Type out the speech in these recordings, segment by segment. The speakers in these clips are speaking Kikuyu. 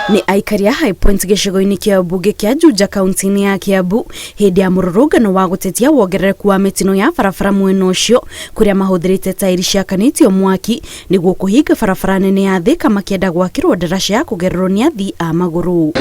Nĩ aikari a High Point gĩcigo-inĩ kĩa mbunge kĩa Juja, kaunti-inĩ ya Kiambu, hĩndĩ ya mũrũrũngano wa gũtetia wongerereku wa mĩtino ya barabara mwena ũcio, kũrĩa mahũthĩrĩte tairi ciakanĩtio mwaki nĩguo kũhinga barabara nene ya Thika, makĩenda gwakĩrwo ndaraca ya kũgererwo nĩ athii a magũrũ.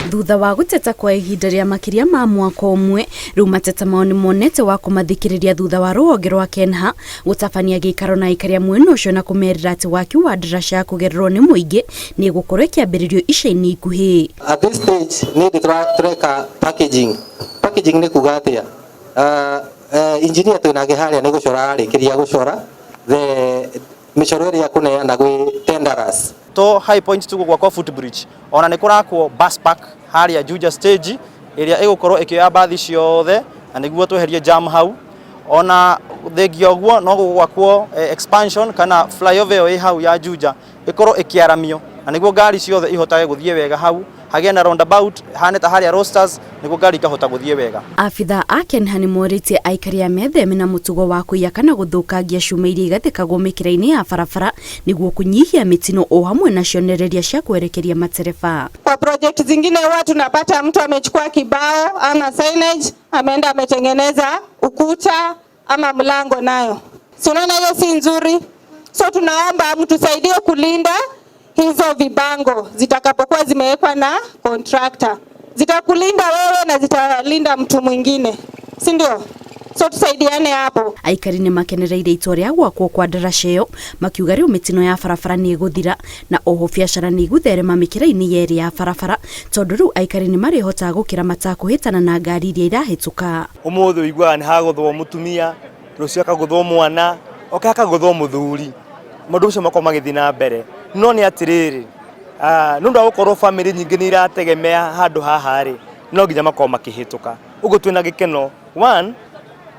Thutha wa gũteta kwa ihinda rĩa makĩria ma mwaka ũmwe, rĩu mateta mao nĩ monete wa kũmathikĩrĩria thutha wa rũhonge rwa KeNHA gũtabania gĩikaro na aikari a mwena ũcio na kũmerĩra atĩ waki wa ndaraca ya kũgererwo nĩ mũingĩ nĩ ĩgũkorwo ĩkĩambĩrĩrio ica-inĩ ikuhĩ. At this stage nĩ ndĩ tũreka packaging. Packaging nĩ kuga atĩa? Engineer twĩnake harĩa nĩ gũcora ararĩkĩria gũcora the mĩcoro ĩrĩa kũneana gwĩ tenderers. To High Point tu gwakwo footbridge, ona nĩ kũrakwo bus park harĩa Juja stage ĩrĩa ĩgũkorwo ĩkĩoya bathi ciothe na nĩguo tweherie jam hau. Ona thengia ũguo, no gũgwakwo expansion kana flyover ĩyo ĩ hau ya Juja ĩkorwo ĩkĩaramio na nĩguo ngari ciothe ihotage gũthiĩ wega hau, hagĩe na roundabout hane ta harĩa Roasters nĩguo ngari ikahota gũthiĩ wega. Abitha a KeNHA nĩ morĩtie aikari a metheme na mũtugo wa kũiya kana gũthũkangia cuma iria igathĩkagwo mĩkĩra-inĩ ya barabara nĩguo kũnyihia mĩtino, o hamwe na cionereria cia kwerekeria matereba. Kwa project zingine huwa tunapata mtu amechukua kibao ama signage, ameenda ametengeneza ukuta ama mlango nayo. Si unaona hiyo si nzuri? So tunaomba mtusaidie kulinda hizo vibango zitakapokuwa zimewekwa na contractor. Zitakulinda wewe na zitalinda mtu mwingine, si ndio? So tusaidiane hapo. Aikari nĩ makenereire itua rĩa gwakwo kwa ndaraca ĩyo, makiuga rĩu mĩtino ya barabara nĩ ĩgũthira na oho biacara nĩ igũtherema mĩkĩra-inĩ yerĩ ya barabara, tondũ rĩu aikari nĩ marĩhotaga gũkĩra matakũhĩtana na ngari iria irahĩtũka. Ũmũthĩ ũiguaga nĩ hagũthwo mũtumia, rũciũ akagũthwo mwana, oke akagũthwo mũthuri. Maũndũ macio makorwo magĩthiĩ na mbere, no nĩ atĩrĩrĩ, nĩ ũndũ wa gũkorwo bamĩrĩ nyingĩ nĩ irategemea handũ haha rĩ, no nginya makorwo makĩhĩtũka. Ũguo twĩna gĩkeno, one,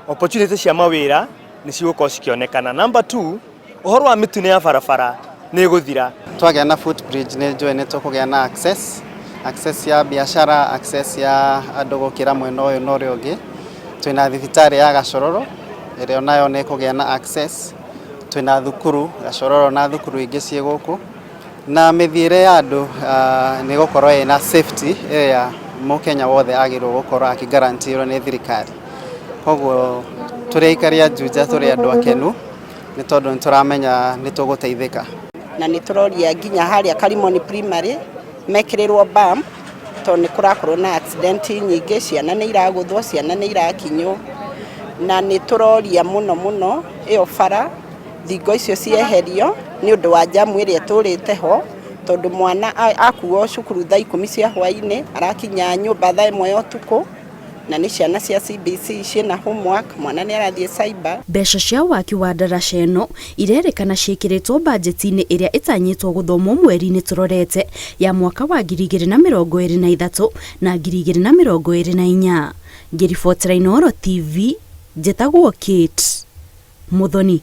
opportunity cia mawĩra nĩ cigũkorwo cikĩonekana. Number two, ũhoro wa mĩtino ya barabara nĩ ĩgũthira. Twagĩa na footbridge, nĩ njũĩ nĩ tũkũgĩa na access ya biacara, access ya andũ gũkĩra mwena ũyũ na ũrĩa ũngĩ. Twĩna thibitarĩ ya Gachororo ĩrĩa onayo nĩ ĩkũgĩa na access. Twĩna thukuru Gachororo na thukuru ingĩ ciĩ gũkũ, na mĩthiĩre ya andũ nĩ ĩgũkorwo ĩna safety ĩrĩa mũkenya wothe agĩrĩirwo gũkorwo akĩgarantirwo nĩ thirikari. Koguo tũrĩ aikari a Juja tũrĩ andũ akenu nĩ tondũ nĩ tũramenya nĩ tũgũteithĩka. Na nĩ tũroria nginya harĩa Karimoni Primary mekĩrĩrwo bump, tondũ nĩ kũrakorwo na accident nyingĩ, ciana nĩ iragũthwo, ciana nĩ irakinywo. Na nĩ tũroria mũno mũno ĩyo bara thingo icio cieherio nĩ ũndũ wa jamu ĩrĩa ĩtũrĩte ho, tondũ mwana akuo cukuru thaa 10 cia hwainĩ, arakinya nyũmba thaa 1 ya ũtukũ, na nĩ ciana cia CBC ciĩna homework, mwana nĩ arathiĩ cyber. Mbeca cia waki wa ndaraca ĩno irerĩkana ciĩkĩrĩtwo bajeti-inĩ ĩrĩa ĩtanyĩtwo gũthomwo mweri-inĩ tũrorete ya mwaka wa 2023 na 2024. Ngĩribotera Inooro TV, njĩtagwo Kate Muthoni.